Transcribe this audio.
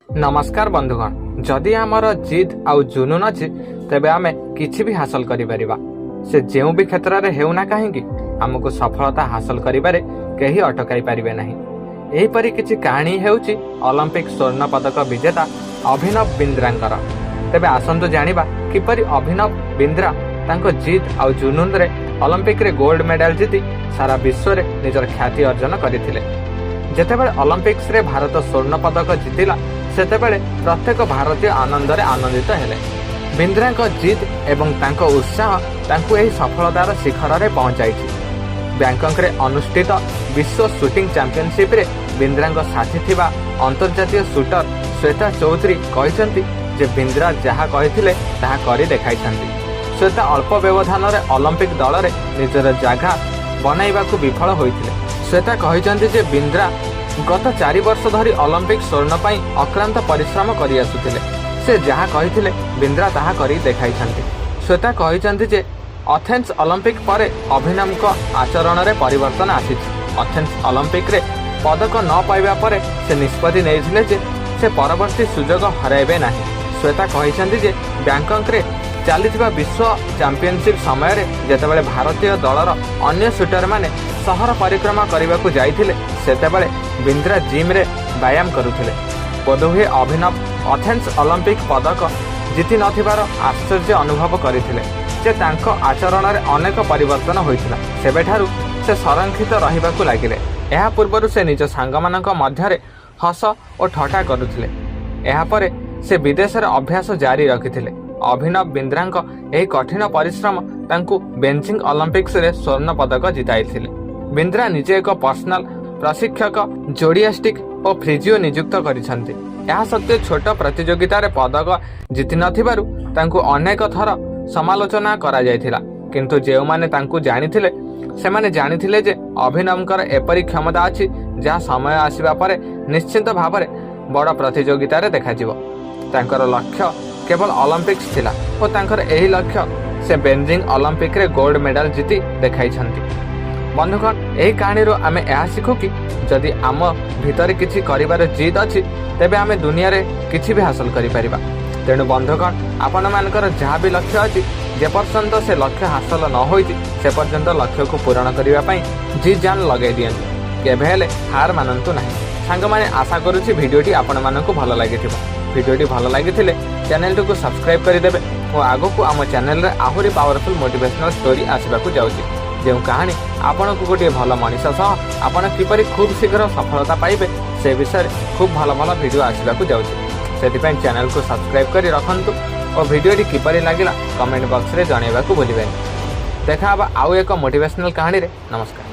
ନମସ୍କାର ବନ୍ଧୁଗଣ। ଯଦି ଆମର ଜିଦ୍ ଆଉ ଜୁନୁନ ଅଛି, ତେବେ ଆମେ କିଛି ବି ହାସଲ କରିପାରିବା। ସେ ଯେଉଁ ବି କ୍ଷେତ୍ରରେ ହେଉନା କାହିଁକି, ଆମକୁ ସଫଳତା ହାସଲ କରିବାରେ କେହି ଅଟକାଇ ପାରିବେ ନାହିଁ। ଏହିପରି କିଛି କାହାଣୀ ହେଉଛି ଅଲିମ୍ପିକ ସ୍ୱର୍ଣ୍ଣ ପଦକ ବିଜେତା ଅଭିନବ ବିନ୍ଦ୍ରାଙ୍କର। ତେବେ ଆସନ୍ତୁ ଜାଣିବା କିପରି ଅଭିନବ ବିନ୍ଦ୍ରା ତାଙ୍କ ଜିଦ୍ ଆଉ ଜୁନୁନରେ ଅଲିମ୍ପିକରେ ଗୋଲ୍ଡ ମେଡାଲ ଜିତି ସାରା ବିଶ୍ୱରେ ନିଜର ଖ୍ୟାତି ଅର୍ଜନ କରିଥିଲେ। ଯେତେବେଳେ ଅଲିମ୍ପିକ୍ସରେ ଭାରତ ସ୍ୱର୍ଣ୍ଣ ପଦକ ଜିତିଲା, ସେତେବେଳେ ପ୍ରତ୍ୟେକ ଭାରତୀୟ ଆନନ୍ଦରେ ଆନନ୍ଦିତ ହେଲେ। ବିନ୍ଦ୍ରାଙ୍କ ଜିଦ୍ ଏବଂ ତାଙ୍କ ଉତ୍ସାହ ତାଙ୍କୁ ଏହି ସଫଳତାର ଶିଖରରେ ପହଞ୍ଚାଇଛି। ବ୍ୟାଙ୍କକରେ ଅନୁଷ୍ଠିତ ବିଶ୍ୱ ସୁଟିଂ ଚାମ୍ପିଅନସିପରେ ବିନ୍ଦ୍ରାଙ୍କ ସାଥୀ ଥିବା ଅନ୍ତର୍ଜାତୀୟ ସୁଟର ଶ୍ୱେତା ଚୌଧୁରୀ କହିଛନ୍ତି ଯେ ବିନ୍ଦ୍ରା ଯାହା କହିଥିଲେ, ତାହା କରି ଦେଖାଇଛନ୍ତି। ଶ୍ୱେତା ଅଳ୍ପ ବ୍ୟବଧାନରେ ଅଲିମ୍ପିକ ଦଳରେ ନିଜର ଜାଗା ବନାଇବାକୁ ବିଫଳ ହୋଇଥିଲେ। ଶ୍ୱେତା କହିଛନ୍ତି ଯେ ବିନ୍ଦ୍ରା ଗତ 4 ବର୍ଷ ଧରି ଅଲିମ୍ପିକ ସ୍ୱର୍ଣ୍ଣ ପାଇଁ ଅକ୍ଳାନ୍ତ ପରିଶ୍ରମ କରିଆସୁଥିଲେ। ସେ ଯାହା କହିଥିଲେ, ବିନ୍ଦ୍ରା ତାହା କରି ଦେଖାଇଛନ୍ତି। ଶ୍ୱେତା କହିଛନ୍ତି ଯେ ଅଥେନ୍ସ ଅଲିମ୍ପିକ ପରେ ଅଭିନବଙ୍କ ଆଚରଣରେ ପରିବର୍ତ୍ତନ ଆସିଛି। ଅଥେନ୍ସ ଅଲିମ୍ପିକରେ ପଦକ ନ ପାଇବା ପରେ ସେ ନିଷ୍ପତ୍ତି ନେଇଥିଲେ ଯେ ସେ ପରବର୍ତ୍ତୀ ସୁଯୋଗ ହରାଇବେ ନାହିଁ। ଶ୍ୱେତା କହିଛନ୍ତି ଯେ ବ୍ୟାଙ୍କକରେ ଚାଲିଥିବା ବିଶ୍ୱ ଚାମ୍ପିଅନସିପ୍ ସମୟରେ ଯେତେବେଳେ ଭାରତୀୟ ଦଳର ଅନ୍ୟ ସୁଟରମାନେ ସହର ପରିକ୍ରମା କରିବାକୁ ଯାଇଥିଲେ, ସେତେବେଳେ ବିନ୍ଦ୍ରା ଜିମ୍ରେ ବ୍ୟାୟାମ କରୁଥିଲେ। ବୋଧହୁଏ ଅଭିନବ ଅଥେନ୍ସ ଅଲିମ୍ପିକ ପଦକ ଜିତି ନଥିବାର ଆଶ୍ଚର୍ଯ୍ୟ ଅନୁଭବ କରିଥିଲେ ଯେ ତାଙ୍କ ଆଚରଣରେ ଅନେକ ପରିବର୍ତ୍ତନ ହୋଇଥିଲା। ସେବେଠାରୁ ସେ ସଂରକ୍ଷିତ ରହିବାକୁ ଲାଗିଲେ। ଏହା ପୂର୍ବରୁ ସେ ନିଜ ସାଙ୍ଗମାନଙ୍କ ମଧ୍ୟରେ ହସ ଓ ଥଟ୍ଟା କରୁଥିଲେ। ଏହାପରେ ସେ ବିଦେଶରେ ଅଭ୍ୟାସ ଜାରି ରଖିଥିଲେ। ଅଭିନବ ବିନ୍ଦ୍ରାଙ୍କ ଏହି କଠିନ ପରିଶ୍ରମ ତାଙ୍କୁ ବେଜିଂ ଅଲିମ୍ପିକ୍ସରେ ସ୍ୱର୍ଣ୍ଣ ପଦକ ଜିତାଇଥିଲେ। ବିନ୍ଦ୍ରା ନିଜେ ଏକ ପର୍ସନାଲ ପ୍ରଶିକ୍ଷକ, ଜିମ୍ନାଷ୍ଟିକ୍ ଓ ଫିଜିଓ ନିଯୁକ୍ତ କରିଛନ୍ତି। ଏହା ସତ୍ତ୍ୱେ ଛୋଟ ପ୍ରତିଯୋଗିତାରେ ପଦକ ଜିତିନଥିବାରୁ ତାଙ୍କୁ ଅନେକ ଥର ସମାଲୋଚନା କରାଯାଇଥିଲା। କିନ୍ତୁ ଯେଉଁମାନେ ତାଙ୍କୁ ଜାଣିଥିଲେ, ସେମାନେ ଜାଣିଥିଲେ ଯେ ଅଭିନବଙ୍କର ଏପରି କ୍ଷମତା ଅଛି, ଯାହା ସମୟ ଆସିବା ପରେ ନିଶ୍ଚିତ ଭାବରେ ବଡ଼ ପ୍ରତିଯୋଗିତାରେ ଦେଖାଯିବ। ତାଙ୍କର ଲକ୍ଷ୍ୟ କେବଳ ଅଲିମ୍ପିକ୍ସ ଥିଲା ଓ ତାଙ୍କର ଏହି ଲକ୍ଷ୍ୟ ସେ ବେଜିଂ ଅଲିମ୍ପିକରେ ଗୋଲ୍ଡ ମେଡାଲ ଜିତି ଦେଖାଇଛନ୍ତି। ବନ୍ଧୁଗଣ, ଏହି କାହାଣୀରୁ ଆମେ ଏହା ଶିଖୁ କି ଯଦି ଆମ ଭିତରେ କିଛି କରିବାର ଜିଦ୍ ଅଛି, ତେବେ ଆମେ ଦୁନିଆରେ କିଛି ବି ହାସଲ କରିପାରିବା। ତେଣୁ ବନ୍ଧୁଗଣ, ଆପଣମାନଙ୍କର ଯାହା ବି ଲକ୍ଷ୍ୟ ଅଛି, ଯେପର୍ଯ୍ୟନ୍ତ ସେ ଲକ୍ଷ୍ୟ ହାସଲ ନ ହୋଇଛି, ସେ ପର୍ଯ୍ୟନ୍ତ ଲକ୍ଷ୍ୟକୁ ପୂରଣ କରିବା ପାଇଁ ଜି ଜାନ୍ ଲଗାଇ ଦିଅନ୍ତୁ। କେବେ ହେଲେ ହାର ମାନନ୍ତୁ ନାହିଁ। ସାଙ୍ଗମାନେ, ଆଶା କରୁଛି ଭିଡ଼ିଓଟି ଆପଣମାନଙ୍କୁ ଭଲ ଲାଗିଥିବ। ଭିଡ଼ିଓଟି ଭଲ ଲାଗିଥିଲେ ଚ୍ୟାନେଲଟିକୁ ସବସ୍କ୍ରାଇବ୍ କରିଦେବେ ଓ ଆଗକୁ ଆମ ଚ୍ୟାନେଲରେ ଆହୁରି ପାୱାରଫୁଲ୍ ମୋଟିଭେସନାଲ୍ ଷ୍ଟୋରି ଆସିବାକୁ ଯାଉଛି, ଯେଉଁ କାହାଣୀ ଆପଣଙ୍କୁ ଗୋଟିଏ ଭଲ ମଣିଷ ସହ ଆପଣ କିପରି ଖୁବ୍ ଶୀଘ୍ର ସଫଳତା ପାଇବେ, ସେ ବିଷୟରେ ଖୁବ୍ ଭଲ ଭଲ ଭିଡ଼ିଓ ଆସିବାକୁ ଯାଉଛି। ସେଥିପାଇଁ ଚ୍ୟାନେଲକୁ ସବସ୍କ୍ରାଇବ୍ କରି ରଖନ୍ତୁ ଓ ଭିଡ଼ିଓଟି କିପରି ଲାଗିଲା, କମେଣ୍ଟ ବକ୍ସରେ ଜଣାଇବାକୁ ଭୁଲିବେନି। ଦେଖା ହେବା ଆଉ ଏକ ମୋଟିଭେସନାଲ୍ କାହାଣୀରେ। ନମସ୍କାର।